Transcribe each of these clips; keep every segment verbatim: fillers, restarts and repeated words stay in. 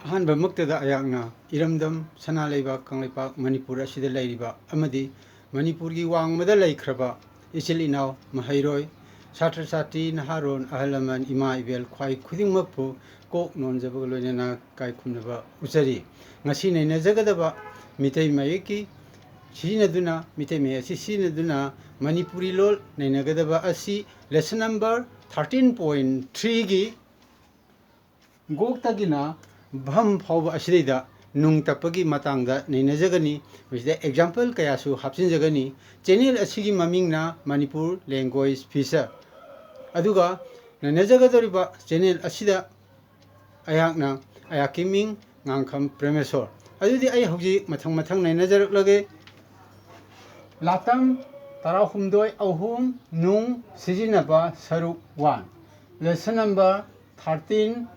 ꯑꯍꯥꯟꯕꯃꯛꯇꯗ ꯑꯩꯍꯥꯛꯅ ꯏꯔꯝꯗꯝ ꯁꯅꯥ ꯂꯩꯕꯥꯛ ꯀꯪꯂꯩꯄꯥꯛ ꯃꯅꯤꯄꯨꯔ ꯑꯁꯤꯗ ꯂꯩꯔꯤꯕ ꯑꯃꯗꯤ ꯃꯅꯤꯄꯨꯔꯒꯤ ꯋꯥꯡꯃꯗ ꯂꯩꯈ꯭ꯔꯕ ꯏꯆꯤꯜ ꯏꯅꯥꯎ, ꯃꯍꯩꯔꯣꯏ, ꯁꯥꯇ꯭ꯔ ꯁꯥꯇ꯭ꯔꯤ, ꯅꯍꯥꯔꯣꯟ, ꯑꯍꯜ ꯂꯃꯟ, ꯏꯃꯥ ꯏꯕꯦꯜ, ꯈ꯭ꯋꯥꯏ ꯈꯨꯗꯤꯡꯃꯛꯄꯨ ꯀꯣꯛ ꯅꯣꯟꯖꯕꯒ ꯂꯣꯏꯅꯅ ꯏꯀꯥꯏ ꯈꯨꯝꯅꯕ ꯎꯠꯆꯔꯤ꯫ ꯉꯁꯤ ꯅꯩꯅꯖꯒꯗꯕ ꯃꯤꯇꯩ ꯃꯌꯦꯛꯀꯤ ꯁꯤꯖꯤꯟꯅꯗꯨꯅ, ꯃꯤꯇꯩ ꯃꯌꯦꯛ ꯑꯁꯤ ꯁꯤꯖꯤꯟꯅꯗꯨꯅ ꯃꯅꯤꯄꯨꯔꯤ ꯂꯣꯜ ꯅꯩꯅꯒꯗꯕ ꯑꯁꯤ lesson number thirteen point threeꯒꯤ ꯒꯣꯛꯇꯒꯤꯅ ꯚꯝ ꯐꯥꯎꯕ ꯑꯁꯤꯗꯩꯗ ꯅꯨꯡ ꯇꯞꯄꯒꯤ ꯃꯇꯥꯡꯗ ꯅꯩꯅꯖꯒꯅꯤ꯫ ꯃꯁꯤꯗ example ꯀꯌꯥꯁꯨ ꯍꯥꯞꯆꯤꯟꯖꯒꯅꯤ꯫ Channel ꯑꯁꯤꯒꯤ ꯃꯃꯤꯡꯅ ꯃꯅꯤꯄꯨꯔ Language Feature꯫ ꯑꯗꯨꯒ ꯅꯩꯅꯖꯒꯗꯧꯔꯤꯕ channel ꯑꯁꯤꯗ ꯑꯩꯍꯥꯛꯅ, ꯑꯩꯍꯥꯛꯀꯤ ꯃꯤꯡ ꯉꯥꯡꯈꯝ ꯄ꯭ꯔꯦꯃꯦꯁꯣꯔ꯫ ꯑꯗꯨꯗꯤ ꯑꯩ ꯍꯧꯖꯤꯛ ꯃꯊꯪ ꯃꯊꯪ ꯅꯩꯅꯖꯔꯛꯂꯒꯦ꯫ ꯂꯥꯇꯝ ꯇꯔꯥꯍꯨꯝꯗꯣꯏ ꯑꯍꯨꯝ, ꯅꯨꯡ ꯁꯤꯖꯤꯟꯅꯕ ꯁꯔꯨꯛ one꯫ Lesson number thirteen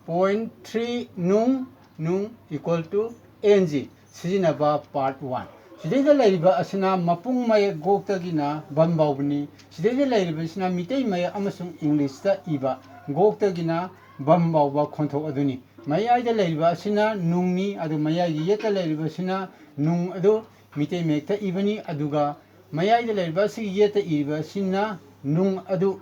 point three, ꯅꯨꯡ, ꯅꯨꯡ equal to ing ꯁꯤꯖꯤꯟꯅꯕ part one꯫ ꯁꯤꯗꯩꯗ ꯂꯩꯔꯤꯕ ꯑꯁꯤꯅ ꯃꯄꯨꯡ ꯃꯌꯦꯛ ꯒꯣꯛꯇꯒꯤꯅ ꯚꯝ ꯐꯥꯎꯕꯅꯤ꯫ ꯁꯤꯗꯩꯗ ꯂꯩꯔꯤꯕꯁꯤꯅ ꯃꯤꯇꯩ ꯃꯌꯦꯛ ꯑꯃꯁꯨꯡ Englishꯇ ꯏꯕ ꯒꯣꯛꯇꯒꯤꯅ ꯚꯝ ꯐꯥꯎꯕ ꯈꯣꯟꯊꯣꯛ ꯑꯗꯨꯅꯤ꯫ ꯃꯌꯥꯏꯗ ꯂꯩꯔꯤꯕ ꯑꯁꯤꯅ ꯅꯨꯡꯅꯤ, ꯑꯗꯨ ꯃꯌꯥꯏꯒꯤ ꯌꯦꯠꯇ ꯂꯩꯔꯤꯕꯁꯤꯅ ꯅꯨꯡ ꯑꯗꯨ ꯃꯤꯇꯩ ꯃꯌꯦꯛꯇ ꯏꯕꯅꯤ, ꯑꯗꯨꯒ ꯃꯌꯥꯏꯗ ꯂꯩꯔꯤꯕ ꯑꯁꯤꯒꯤ ꯌꯦꯠꯇ ꯏꯔꯤꯕ ꯑꯁꯤꯅ ꯅꯨꯡ ꯑꯗꯨ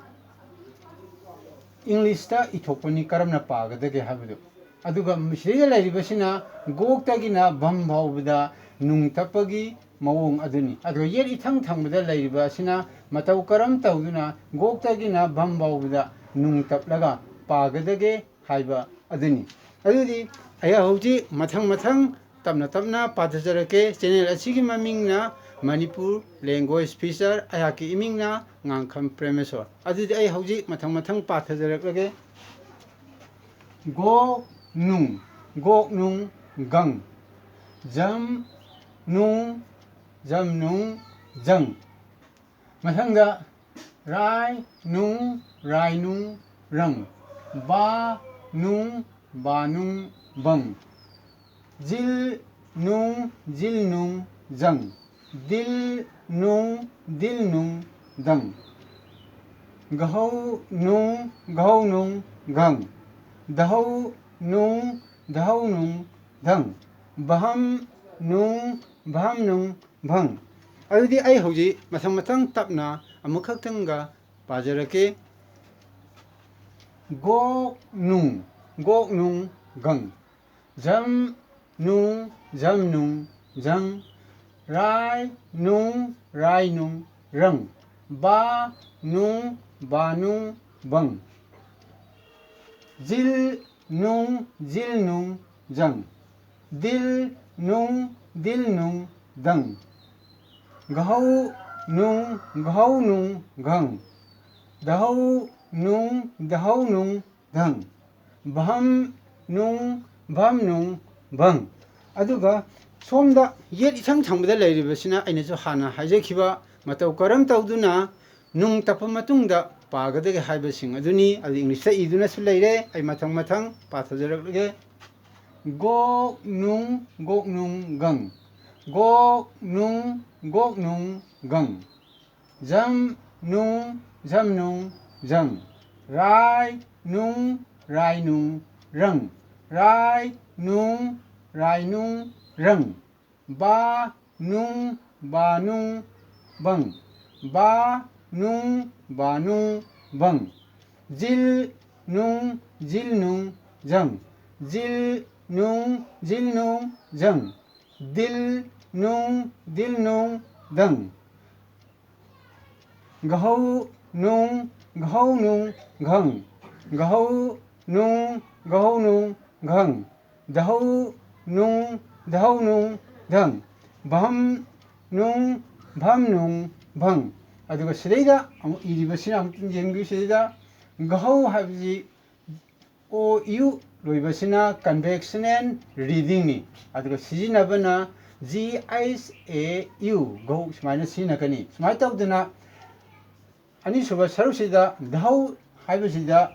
Englishꯇ ꯏꯊꯣꯛꯄꯅꯤ꯫ ꯀꯔꯝꯅ ꯄꯥꯒꯗꯒꯦ ꯍꯥꯏꯕꯗꯨ꯫ ꯑꯗꯨꯒ ꯁꯤꯗꯩꯗ ꯂꯩꯔꯤꯕꯁꯤꯅ ꯒꯣꯛꯇꯒꯤꯅ ꯚꯝ ꯐꯥꯎꯕꯗ ꯅꯨꯡ ꯇꯞꯄꯒꯤ ꯃꯑꯣꯡ ꯑꯗꯨꯅꯤ꯫ ꯑꯗꯨꯒ ꯌꯦꯠ ꯏꯊꯪ ꯊꯪꯕꯗ ꯂꯩꯔꯤꯕ ꯑꯁꯤꯅ ꯃꯇꯧ ꯀꯔꯝ ꯇꯧꯗꯨꯅ ꯒꯣꯛꯇꯒꯤꯅ ꯚꯝ ꯐꯥꯎꯕꯗ ꯅꯨꯡ ꯇꯞꯂꯒ ꯄꯥꯒꯗꯒꯦ ꯍꯥꯏꯕ ꯑꯗꯨꯅꯤ꯫ ꯑꯗꯨꯗꯤ ꯑꯩ ꯍꯧꯖꯤꯛ ꯃꯊꯪ ꯃꯊꯪ ꯇꯞꯅ ꯇꯞꯅ ꯄꯥꯊꯖꯔꯛꯀꯦ꯫ Channel ꯑꯁꯤꯒꯤ ꯃꯃꯤꯡꯅ ꯃꯅꯤꯄꯨꯔ Language Feature, ꯑꯩꯍꯥꯛꯀꯤ ꯏꯃꯤꯡꯅ ꯉꯥꯡꯈꯝ ꯄ꯭ꯔꯦꯃꯦꯁꯣꯔ꯫ ꯑꯗꯨꯗꯤ ꯑꯩ ꯍꯧꯖꯤꯛ ꯃꯊꯪ ꯃꯊꯪ ꯄꯥꯊꯖꯔꯛꯂꯒꯦ꯫ ꯒꯣꯛ ꯅꯨꯡ, ꯒꯣꯛ ꯅꯨꯡ ꯒꯪ꯫ ꯖꯝ ꯅꯨꯡ, ꯖꯝ ꯅꯨꯡ ꯖꯪ꯫ ꯃꯊꯪꯗ ꯔꯥꯏ ꯅꯨꯡ, ꯔꯥꯏ ꯅꯨꯡ ꯔꯪ꯫ ꯕꯥ ꯅꯨꯡ, ꯕꯥ ꯅꯨꯡ ꯕꯪ꯫ ꯖꯤꯜ ꯅꯨꯡ, ꯖꯤꯜ ꯅꯨꯡ ꯖꯪ꯫ ꯗꯤꯜ ꯅꯨꯡ, ꯗꯤꯜ ꯅꯨꯡ ꯗꯪ꯫ ꯒꯍꯧ ꯅꯨꯡ, ꯒꯍꯧ ꯅꯨꯡ ꯘꯪ꯫ ꯙꯧ ꯅꯨꯡ, ꯙꯍꯧ ꯅꯨꯡ ꯙꯪ꯫ ꯚꯍꯝ ꯅꯨꯡ ꯚꯝ ꯅꯨꯡ ꯚꯪ꯫ ꯑꯗꯨꯗꯤ ꯑꯩ ꯍꯧꯖꯤꯛ ꯃꯊꯪ ꯃꯊꯪ ꯇꯞꯅ ꯑꯃꯨꯛꯈꯛꯇꯪꯒ ꯄꯥꯖꯔꯛꯀꯦ꯫ ꯒꯣꯛ ꯅꯨꯡ ꯒꯣꯛ ꯅꯨꯡ ꯒꯪ꯫ ꯖꯝ ꯅꯨꯡ ꯖꯝ ꯅꯨꯡ ꯖꯪ꯫ ꯔꯥꯏ ꯅꯨꯡ ꯔꯥꯏ ꯅꯨꯡ ꯔꯪ꯫ ꯕꯥ ꯅꯨꯡ ꯕꯥ ꯅꯨꯡ ꯕꯪ꯫ ꯖꯤꯜ ꯅꯨꯡ ꯖꯤꯜ ꯅꯨꯡ ꯖꯪ꯫ ꯗꯤꯜ ꯅꯨꯡ ꯗꯤꯜ ꯅꯨꯡ ꯗꯪ꯫ ꯘꯍꯧ ꯅꯨꯡ ꯘꯍꯧ ꯅꯨꯡ ꯘꯪ꯫ ꯙꯍꯧ ꯅꯨꯡ ꯙꯍꯧ ꯅꯨꯡ ꯙꯪ꯫ ꯚꯝ ꯅꯨꯡ ꯚꯝ ꯅꯨꯡ ꯚꯪ꯫ ꯑꯗꯨꯒ ꯁꯣꯝꯗ ꯌꯦꯠ ꯏꯊꯪ ꯊꯪꯕꯗ ꯂꯩꯔꯤꯕꯁꯤꯅ ꯑꯩꯅꯁꯨ ꯍꯥꯟꯅ ꯍꯥꯏꯖꯈꯤꯕ ꯃꯇꯧ ꯀꯔꯝ ꯇꯧꯗꯨꯅ ꯅꯨꯡ ꯇꯞꯄ ꯃꯇꯨꯡꯗ ꯄꯥꯒꯗꯒꯦ ꯍꯥꯏꯕꯁꯤꯡ ꯑꯗꯨꯅꯤ꯫ ꯑꯗꯨ ꯏꯪꯂꯤꯁꯇ ꯏꯗꯨꯅꯁꯨ ꯂꯩꯔꯦ꯫ ꯑꯩ ꯃꯊꯪ ꯃꯊꯪ ꯄꯥꯊꯖꯔꯛꯂꯒꯦ꯫ ꯒꯣꯛ ꯅꯨꯡ ꯒꯣꯛ ꯅꯨꯡ ꯒꯪ꯫ ꯒꯣꯛ ꯅꯨꯡ ꯒꯣꯛ ꯅꯨꯡ ꯒꯪ꯫ ꯖꯝ ꯅꯨꯡ ꯖꯝ ꯅꯨꯡ ꯖꯪ꯫ ꯔꯥꯏ ꯅꯨꯡ ꯔꯥꯏ ꯅꯨꯡ ꯔꯪ꯫ ꯔꯥꯏ ꯅꯨꯡ ꯔꯥꯏ ꯅꯨꯡ ꯔꯪ꯫ ꯕꯥ ꯅꯨꯡ ꯕꯥ ꯅꯨꯡ ꯕꯪ꯫ ꯕꯥ ꯅꯨꯡ ꯕꯥ ꯅꯨꯡ ꯕꯪ꯫ ꯖꯤꯜ ꯅꯨꯡ ꯖꯤꯜ ꯅꯨꯡ ꯖꯪ꯫ ꯖꯤꯜ ꯅꯨꯡ ꯖꯤꯜ ꯅꯨꯡ ꯖꯪ꯫ ꯗꯤꯜ ꯅꯨꯡ ꯗꯤꯜ ꯅꯨꯡ ꯗꯪ꯫ ꯘꯍꯧ ꯅꯨꯡ ꯘꯍꯧ ꯅꯨꯡ ꯘꯪ꯫ ꯘꯍꯧ ꯅꯨꯡ ꯘꯍꯧ ꯅꯨꯡ ꯘꯪ꯫ ꯙꯍꯧ ꯅꯨꯡ ꯙꯍꯧ ꯅꯨꯡ ꯙꯪ꯫ ꯚꯝ ꯅꯨꯡ ꯚꯝ ꯅꯨꯡ ꯚꯪ꯫ ꯑꯗꯨꯒ ꯁꯤꯗꯩꯗ ꯑꯃꯨꯛ ꯏꯔꯤꯕꯁꯤꯅ ꯑꯃꯨꯛꯇꯪ ꯌꯦꯡꯕꯤꯌꯨ꯫ ꯁꯤꯗꯩꯗ ꯘꯍꯧ ꯍꯥꯏꯕꯁꯤ ꯑꯣ ꯌꯨ ꯂꯣꯏꯕꯁꯤꯅ ꯀꯟꯚꯦꯛꯁꯅꯦꯜ ꯔꯤꯗꯤꯡꯅꯤ꯫ ꯑꯗꯨꯒ ꯁꯤꯖꯤꯟꯅꯕꯅ ꯖꯤ ꯑꯩꯆ ꯑꯦ ꯌꯨ, ꯘꯧ, ꯁꯨꯃꯥꯏꯅ ꯁꯤꯖꯤꯟꯅꯒꯅꯤ꯫ ꯁꯨꯃꯥꯏꯅ ꯇꯧꯗꯅ ꯑꯅꯤꯁꯨꯕ ꯁꯔꯨꯛꯁꯤꯗ ꯙꯧ ꯍꯥꯏꯕꯁꯤꯗ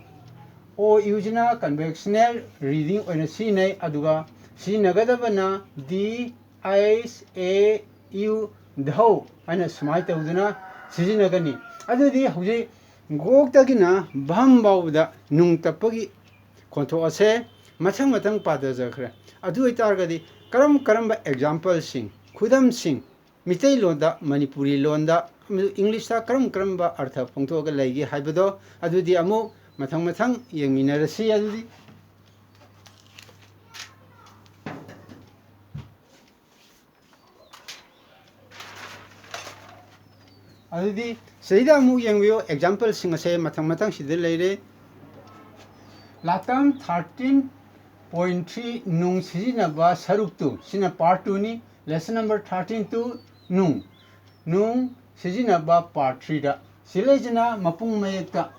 ꯑꯣ ꯌꯨꯁꯤꯅ ꯀꯟꯚꯦꯛꯁꯅꯦꯜ ꯔꯤꯗꯤꯡ ꯑꯣꯏꯅ ꯁꯤꯖꯤꯟꯅꯩ, ꯑꯗꯨꯒ ꯁꯤꯖꯤꯟꯅꯒꯗꯕꯅ ꯗꯤ ꯑꯩꯆ ꯑꯦ ꯌꯨ, ꯙꯧ ꯍꯥꯏꯅ ꯁꯨꯃꯥꯏꯅ ꯇꯧꯗꯨꯅ ꯁꯤꯖꯤꯟꯅꯒꯅꯤ꯫ ꯑꯗꯨꯗꯤ ꯍꯧꯖꯤꯛ ꯒꯣꯛꯇꯒꯤꯅ ꯚꯝ ꯐꯥꯎꯕꯗ ꯅꯨꯡ ꯇꯞꯄꯒꯤ ꯈꯣꯟꯊꯣꯛ ꯑꯁꯦ ꯃꯊꯪ ꯃꯊꯪ ꯄꯥꯊꯖꯈ꯭ꯔꯦ꯫ ꯑꯗꯨ ꯑꯣꯏꯇꯥꯔꯒꯗꯤ ꯀꯔꯝ ꯀꯔꯝꯕ exampleꯁꯤꯡ, ꯈꯨꯗꯝꯁꯤꯡ, ꯃꯤꯇꯩꯂꯣꯟꯗ, ꯃꯅꯤꯄꯨꯔꯤ ꯂꯣꯟꯗ ꯑꯃꯁꯨꯡ Englishꯇ ꯀꯔꯝ ꯀꯔꯝꯕ ꯑꯔꯊ ꯐꯣꯡꯗꯣꯛꯑꯒ ꯂꯩꯒꯦ ꯍꯥꯏꯕꯗꯣ, ꯑꯗꯨꯗꯤ ꯑꯃꯨꯛ ꯃꯊꯪ ꯃꯊꯪ ꯌꯦꯡꯃꯤꯟꯅꯔꯁꯤ꯫ ꯑꯗꯨꯗꯤ ꯑꯗꯨꯗꯤ ꯁꯤꯗꯩꯗ ꯑꯃꯨꯛ ꯌꯦꯡꯕꯤꯌꯨ, exampleꯁꯤꯡ ꯑꯁꯦ ꯃꯊꯪ ꯃꯊꯪ ꯁꯤꯗ ꯂꯩꯔꯦ꯫ ꯂꯥꯇꯝ thirteen point three, ꯅꯨꯡ ꯁꯤꯖꯤꯟꯅꯕ ꯁꯔꯨꯛꯇꯨ, ꯁꯤꯅ part twoꯅꯤ꯫ Lesson number thirteen two, ꯅꯨꯡ, ꯅꯨꯡ ꯁꯤꯖꯤꯟꯅꯕ part threeꯗ꯫ ꯁꯤꯂꯩꯁꯤꯅ ꯃꯄꯨꯡ ꯃꯌꯦꯛꯇ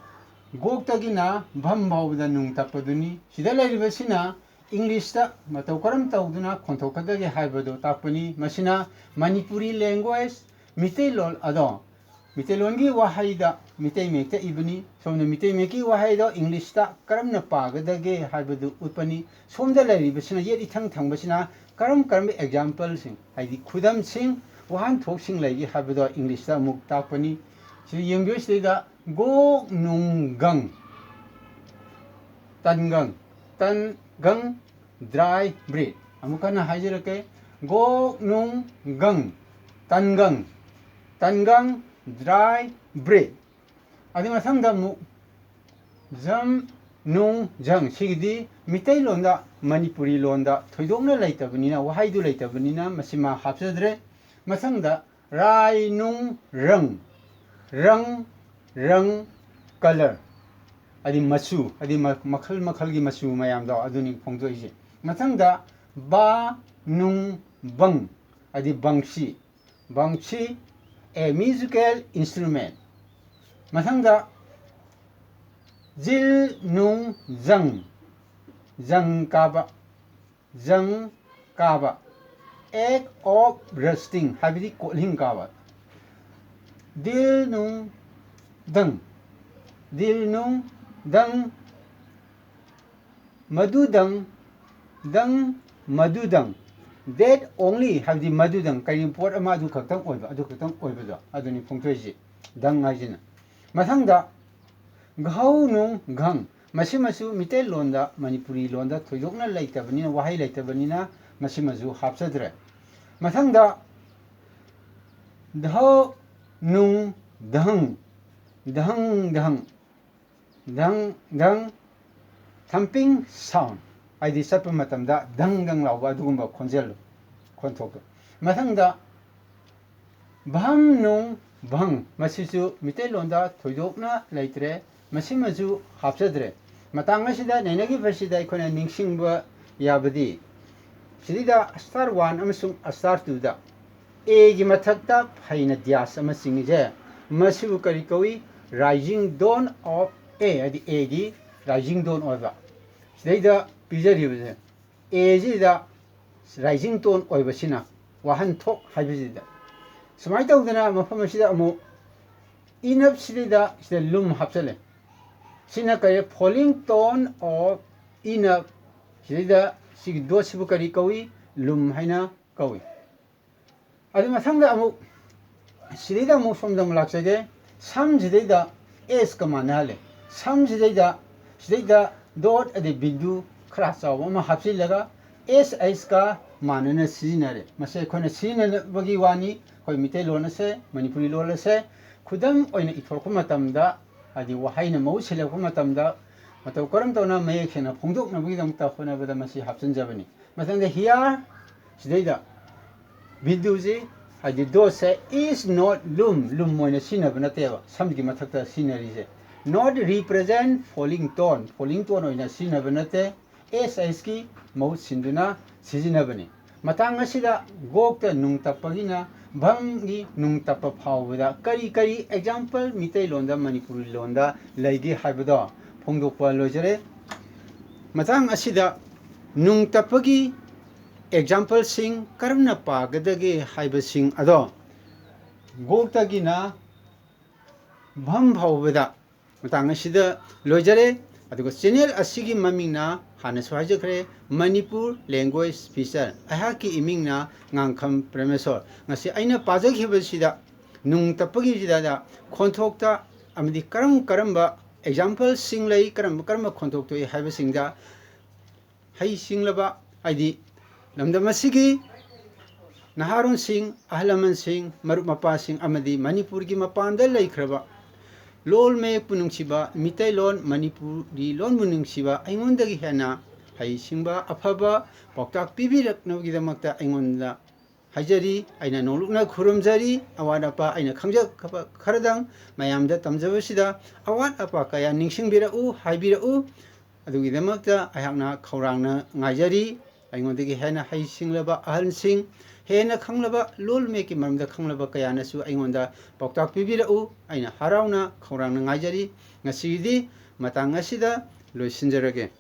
ꯒꯣꯛꯇꯒꯤꯅ ꯚꯝ ꯐꯥꯎꯕꯗ ꯅꯨꯡ ꯇꯞꯄꯗꯨꯅꯤ꯫ ꯁꯤꯗ ꯂꯩꯔꯤꯕꯁꯤꯅ Englishꯇ ꯃꯇꯧ ꯀꯔꯝ ꯇꯧꯗꯨꯅ ꯈꯣꯟꯊꯣꯛꯀꯗꯒꯦ ꯍꯥꯏꯕꯗꯨ ꯇꯥꯛꯄꯅꯤ꯫ ꯃꯁꯤꯅ ꯃꯅꯤꯄꯨꯔꯤ language, ꯃꯤꯇꯩꯂꯣꯟ ꯑꯗꯣ, ꯃꯤꯇꯩꯂꯣꯟꯒꯤ ꯋꯥꯍꯩꯗ ꯃꯤꯇꯩ ꯃꯌꯦꯛꯇ ꯏꯕꯅꯤ꯫ ꯁꯣꯝꯅ ꯃꯤꯇꯩ ꯃꯌꯦꯛꯀꯤ ꯋꯥꯍꯩꯗꯣ Englishꯇ ꯀꯔꯝꯅ ꯄꯥꯒꯗꯒꯦ ꯍꯥꯏꯕꯗꯨ ꯎꯠꯄꯅꯤ꯫ ꯁꯣꯝꯗ ꯂꯩꯔꯤꯕꯁꯤꯅ, ꯌꯦꯠ ꯏꯊꯪ ꯊꯪꯕꯁꯤꯅ ꯀꯔꯝ ꯀꯔꯝꯕ exampleꯁꯤꯡ, ꯍꯥꯏꯗꯤ ꯈꯨꯗꯝꯁꯤꯡ, ꯋꯥꯍꯟꯊꯣꯛꯁꯤꯡ ꯂꯩꯒꯦ ꯍꯥꯏꯕꯗꯣ Englishꯇ ꯑꯃꯨꯛ ꯇꯥꯛꯄꯅꯤ꯫ ꯁꯤꯗ ꯌꯦꯡꯕꯤꯌꯨ, ꯁꯤꯗꯩꯗ ꯒꯣꯛ ꯅꯨꯡ ꯒꯪ, ꯇꯟꯒꯪ, ꯇꯟꯒꯪ, dry bread꯫ ꯑꯃꯨꯛ ꯍꯟꯅ ꯍꯥꯏꯖꯔꯛꯀꯦ, ꯒꯣꯛ ꯅꯨꯡ ꯒꯪ, ꯇꯟꯒꯪ, ꯇꯟꯒꯪ, dry bread꯫ ꯑꯗꯨ ꯃꯊꯪꯗ ꯑꯃꯨꯛ ꯖꯝ ꯅꯨꯡ ꯖꯪ꯫ ꯁꯤꯒꯤꯗꯤ ꯃꯤꯇꯩꯂꯣꯟꯗ, ꯃꯅꯤꯄꯨꯔꯤ ꯂꯣꯟꯗ ꯊꯣꯏꯗꯣꯛꯅ ꯂꯩꯇꯕꯅꯤꯅ, ꯋꯥꯍꯩꯗꯨ ꯂꯩꯇꯕꯅꯤꯅ ꯃꯁꯤꯃ ꯍꯥꯞꯆꯗ꯭ꯔꯦ꯫ ꯃꯊꯪꯗ ꯔꯥꯏ ꯅꯨꯡ ꯔꯪ, ꯔꯪ, ꯔꯪ, colour, ꯍꯥꯏꯗꯤ ꯃꯆꯨ, ꯍꯥꯏꯗꯤ ꯃ-, ꯃꯈꯜ ꯃꯈꯜꯒꯤ ꯃꯆꯨ ꯃꯌꯥꯝꯗꯣ ꯑꯗꯨꯅꯤ ꯐꯣꯡꯗꯣꯛꯏꯁꯦ꯫ ꯃꯊꯪꯗ ꯕꯥ ꯅꯨꯡ ꯕꯪ, ꯍꯥꯏꯗꯤ ꯕꯪꯁꯤ, ꯕꯪꯁꯤ, a musical instrument꯫ ꯃꯊꯪꯗ ꯖꯤꯜ ꯅꯨꯡ ꯖꯪ, ꯖꯪ ꯀꯥꯕ, ꯖꯪ ꯀꯥꯕ, act of roasting, ꯍꯥꯏꯕꯗꯤ ꯀꯣꯜꯍꯤꯡ ꯀꯥꯕ꯫ ꯗꯤꯜ ꯅꯨꯡ ꯗꯪ, ꯗꯤꯜ ꯅꯨꯡ ꯗꯪ, ꯃꯗꯨꯗꯪ, ꯗꯪ, ꯃꯗꯨꯗꯪ, that only, ꯍꯥꯏꯕꯗꯤ ꯃꯗꯨꯗꯪ, ꯀꯔꯤꯒꯨꯝꯕ ꯄꯣꯠ ꯑꯃ ꯑꯗꯨ ꯈꯛꯇꯪ ꯑꯣꯏꯕ, ꯑꯗꯨ ꯈꯛꯇꯪ ꯑꯣꯏꯕꯗꯣ, ꯑꯗꯨꯅꯤ ꯐꯣꯡꯗꯣꯛꯏꯁꯤ, ꯗꯪ ꯍꯥꯏꯁꯤꯅ꯫ ꯃꯊꯪꯗ ꯘꯧ ꯅꯨꯡ ꯘꯪ, ꯃꯁꯤꯃꯁꯨ ꯃꯤꯇꯩꯂꯣꯟꯗ, ꯃꯅꯤꯄꯨꯔꯤ ꯂꯣꯟꯗ ꯊꯣꯏꯗꯣꯛꯅ ꯂꯩꯇꯕꯅꯤꯅ, ꯋꯥꯍꯩ ꯂꯩꯇꯕꯅꯤꯅ ꯃꯁꯤꯃꯁꯨ ꯍꯥꯞꯆꯗ꯭ꯔꯦ꯫ ꯃꯊꯪꯗ ꯙ, ꯅꯨꯡ, ꯙꯪ, ꯙꯪ, ꯙꯪ, ꯙꯪ, ꯙꯪ, thumping sound, ꯍꯥꯏꯗꯤ ꯆꯠꯄ ꯃꯇꯝꯗ ꯙꯪ ꯙꯪ ꯂꯥꯎꯕ ꯑꯗꯨꯒꯨꯝꯕ ꯈꯣꯟꯖꯦꯜꯗꯣ, ꯈꯣꯟꯊꯣꯛꯇꯣ꯫ ꯃꯊꯪꯗ ꯚꯝ, ꯅꯨꯡ, ꯚꯪ, ꯃꯁꯤꯁꯨ ꯃꯤꯇꯩꯂꯣꯟꯗ ꯊꯣꯏꯗꯣꯛꯅ ꯂꯩꯇ꯭ꯔꯦ, ꯃꯁꯤꯃꯁꯨ ꯍꯥꯞꯆꯗ꯭ꯔꯦ꯫ ꯃꯇꯥꯡ ꯑꯁꯤꯗ ꯅꯩꯅꯈꯤꯕꯁꯤꯗ ꯑꯩꯈꯣꯏꯅ ꯅꯤꯡꯁꯤꯡꯕ ꯌꯥꯕꯗꯤ, ꯁꯤꯗꯩꯗ star one ꯑꯃꯁꯨꯡ star twoꯗ Aꯒꯤ ꯃꯊꯛꯇ ꯐꯩꯅ dash ꯑꯃ ꯆꯤꯡꯉꯤꯁꯦ, ꯃꯁꯤꯕꯨ ꯀꯔꯤ ꯀꯧꯏ? Rising tone of A, ꯍꯥꯏꯗꯤ Aꯒꯤ rising tone ꯑꯣꯏꯕ꯫ ꯁꯤꯗꯩꯗ ꯄꯤꯖꯔꯤꯕꯁꯦ, Aꯁꯤꯗ rising tone ꯑꯣꯏꯕꯁꯤꯅ ꯋꯥꯍꯟꯊꯣꯛ ꯍꯥꯏꯕꯁꯤꯗ꯫ ꯁꯨꯃꯥꯏꯅ ꯇꯧꯗꯅ ꯃꯐꯝ ꯑꯁꯤꯗ ꯑꯃꯨꯛ ꯏꯅꯞꯁꯤꯗꯩꯗ ꯁꯤꯗ ꯂꯨꯝ ꯍꯥꯞꯆꯜꯂꯦ꯫ ꯁꯤꯅ ꯀꯔꯤ? Falling tone of enough. ꯁꯤꯗꯩꯗ ꯁꯤꯒꯤ dotꯁꯤꯕꯨ ꯀꯔꯤ ꯀꯧꯏ? ꯂꯨꯝ ꯍꯥꯏꯅ ꯀꯧꯏ꯫ ꯑꯗꯨ ꯃꯊꯪꯗ ꯑꯃꯨꯛ, ꯁꯤꯗꯩꯗ ꯑꯃꯨꯛ ꯁꯣꯝꯗ ꯑꯃꯨꯛ ꯂꯥꯛꯆꯒꯦ꯫ ꯁꯝꯁꯤꯗꯩꯗ Sꯀ ꯃꯥꯟꯅꯍꯜꯂꯦ꯫ ꯁꯝꯁꯤꯗꯩꯗ, ꯁꯤꯗꯩꯗ dot ꯑꯗꯩ ꯕꯤꯟꯗꯨ ꯈꯔ ꯆꯥꯎꯕ ꯑꯃ ꯍꯥꯞꯆꯤꯜꯂꯒ S Hꯀ ꯃꯥꯟꯅꯅ ꯁꯤꯖꯤꯟꯅꯔꯦ꯫ ꯃꯁꯤ ꯑꯩꯈꯣꯏꯅ ꯁꯤꯖꯤꯟꯅꯕꯒꯤ ꯋꯥꯅꯤ꯫ ꯑꯩꯈꯣꯏ ꯃꯤꯇꯩꯂꯣꯟ ꯑꯁꯦ, ꯃꯅꯤꯄꯨꯔꯤ ꯂꯣꯟ ꯑꯁꯦ ꯈꯨꯗꯝ ꯑꯣꯏꯅ ꯏꯊꯣꯔꯛꯄ ꯃꯇꯝꯗ, ꯍꯥꯏꯗꯤ ꯋꯥꯍꯩꯅ ꯃꯍꯨꯠ ꯁꯤꯜꯂꯛꯄ ꯃꯇꯝꯗ ꯃꯇꯧ ꯀꯔꯝ ꯇꯧꯅ ꯃꯌꯦꯛ ꯁꯦꯡꯅ ꯐꯣꯡꯗꯣꯛꯅꯕꯒꯤꯗꯃꯛꯇ ꯍꯣꯠꯅꯕꯗ ꯃꯁꯤ ꯍꯥꯞꯆꯤꯟꯖꯕꯅꯤ꯫ ꯃꯊꯪꯗ here, ꯁꯤꯗꯩꯗ ꯕꯤꯟꯗꯨꯁꯤ, ꯍꯥꯏꯗꯤ dotꯁꯦ is not ꯂꯨꯝ, ꯂꯨꯝ ꯑꯣꯏꯅ ꯁꯤꯖꯤꯟꯅꯕ ꯅꯠꯇꯦꯕ, ꯁꯝꯒꯤ ꯃꯊꯛꯇ ꯁꯤꯖꯤꯟꯅꯔꯤꯁꯦ꯫ Not represent falling tone, falling tone ꯑꯣꯏꯅ ꯁꯤꯖꯤꯟꯅꯕ ꯅꯠꯇꯦ, S Hꯀꯤ ꯃꯍꯨꯠ ꯁꯤꯟꯗꯨꯅ ꯁꯤꯖꯤꯟꯅꯕꯅꯤ꯫ ꯃꯇꯥꯡ ꯑꯁꯤꯗ ꯒꯣꯛꯇ ꯅꯨꯡ ꯇꯞꯄꯒꯤꯅ ꯚꯝꯒꯤ ꯅꯨꯡ ꯇꯞꯄ ꯐꯥꯎꯕꯗ ꯀꯔꯤ ꯀꯔꯤ example ꯃꯤꯇꯩꯂꯣꯟꯗ, ꯃꯅꯤꯄꯨꯔꯤ ꯂꯣꯟꯗ ꯂꯩꯒꯦ ꯍꯥꯏꯕꯗꯣ ꯐꯣꯡꯗꯣꯛꯄ ꯂꯣꯏꯖꯔꯦ꯫ ꯃꯇꯥꯡ ꯑꯁꯤꯗ ꯅꯨꯡ ꯇꯞꯄꯒꯤ exampleꯁꯤꯡ ꯀꯔꯝꯅ ꯄꯥꯒꯗꯒꯦ ꯍꯥꯏꯕꯁꯤꯡ ꯑꯗꯣ ꯒꯣꯛꯇꯒꯤꯅ ꯚꯝ ꯐꯥꯎꯕꯗ ꯃꯇꯥꯡ ꯑꯁꯤꯗ ꯂꯣꯏꯖꯔꯦ꯫ ꯑꯗꯨꯒ channel ꯑꯁꯤꯒꯤ ꯃꯃꯤꯡꯅ ꯍꯥꯟꯅꯁꯨ ꯍꯥꯏꯖꯈ꯭ꯔꯦ, ꯃꯅꯤꯄꯨꯔ language feature꯫ ꯑꯩꯍꯥꯛꯀꯤ ꯏꯃꯤꯡꯅ ꯉꯥꯡꯈꯝ ꯄ꯭ꯔꯦꯃꯦꯁꯣꯔ꯫ ꯉꯁꯤ ꯑꯩꯅ ꯄꯥꯖꯈꯤꯕꯁꯤꯗ ꯅꯨꯡ ꯇꯞꯄꯒꯤꯁꯤꯗ ꯈꯣꯟꯊꯣꯛꯇ ꯑꯃꯗꯤ ꯀꯔꯝ ꯀꯔꯝꯕ ꯑꯦꯛꯖꯥꯝꯄꯜꯁꯤꯡ ꯂꯩ꯫ ꯀꯔꯝꯕ ꯀꯔꯝꯕ ꯈꯣꯟꯊꯣꯛ ꯊꯣꯛꯏ ꯍꯥꯏꯕꯁꯤꯡꯗ, ꯍꯩꯁꯤꯡꯂꯕ, ꯍꯥꯏꯗꯤ ꯂꯝꯗꯝ ꯑꯁꯤꯒꯤ ꯅꯍꯥꯔꯣꯟꯁꯤꯡ, ꯑꯍꯜ ꯂꯃꯟꯁꯤꯡ, ꯃꯔꯨꯞ ꯃꯄꯥꯡꯁꯤꯡ ꯑꯃꯗꯤ ꯃꯅꯤꯄꯨꯔꯒꯤ ꯃꯄꯥꯟꯗ ꯂꯩꯈ꯭ꯔꯕ ꯂꯣꯜ ꯃꯌꯦꯛꯄꯨ ꯅꯨꯡꯁꯤꯕ, ꯃꯤꯇꯩꯂꯣꯟ, ꯃꯅꯤꯄꯨꯔꯤ ꯂꯣꯟꯕꯨ ꯅꯨꯡꯁꯤꯕ ꯑꯩꯉꯣꯟꯗꯒꯤ ꯍꯦꯟꯅ ꯍꯩꯁꯤꯡꯕ, ꯑꯐꯕ ꯄꯥꯎꯇꯥꯛ ꯄꯤꯕꯤꯔꯛꯅꯕꯒꯤꯗꯃꯛꯇ ꯑꯩꯉꯣꯟꯗ ꯍꯥꯏꯖꯔꯤ꯫ ꯑꯩꯅ ꯅꯣꯡꯂꯨꯛꯅ ꯈꯨꯔꯨꯝꯖꯔꯤ꯫ ꯑꯋꯥꯠ ꯑꯄꯥ ꯑꯩꯅ ꯈꯪꯖꯕ ꯈꯔꯗꯪ ꯃꯌꯥꯝꯗ ꯇꯝꯖꯕꯁꯤꯗ ꯑꯋꯥꯠ ꯑꯄꯥ ꯀꯌꯥ ꯅꯤꯡꯁꯤꯡꯕꯤꯔꯛꯎ, ꯍꯥꯏꯕꯤꯔꯛꯎ꯫ ꯑꯗꯨꯒꯤꯗꯃꯛꯇ ꯑꯩꯍꯥꯛꯅ ꯈꯧꯔꯥꯡꯅ ꯉꯥꯏꯖꯔꯤ꯫ ꯑꯩꯉꯣꯟꯗꯒꯤ ꯍꯦꯟꯅ ꯍꯩꯁꯤꯡꯂꯕ ꯑꯍꯜꯁꯤꯡ, ꯍꯦꯟꯅ ꯈꯪꯂꯕ, ꯂꯣꯜ ꯃꯌꯦꯛꯀꯤ ꯃꯔꯝꯗ ꯈꯪꯂꯕ ꯀꯌꯥꯅꯁꯨ ꯑꯩꯉꯣꯟꯗ ꯄꯥꯎꯇꯥꯛ ꯄꯤꯕꯤꯔꯛꯎ꯫ ꯑꯩꯅ ꯍꯔꯥꯎꯅ ꯈꯧꯔꯥꯡꯅ ꯉꯥꯏꯖꯔꯤ꯫ ꯉꯁꯤꯒꯤꯗꯤ ꯃꯇꯥꯡ ꯑꯁꯤꯗ ꯂꯣꯏꯁꯤꯟꯖꯔꯒꯦ꯫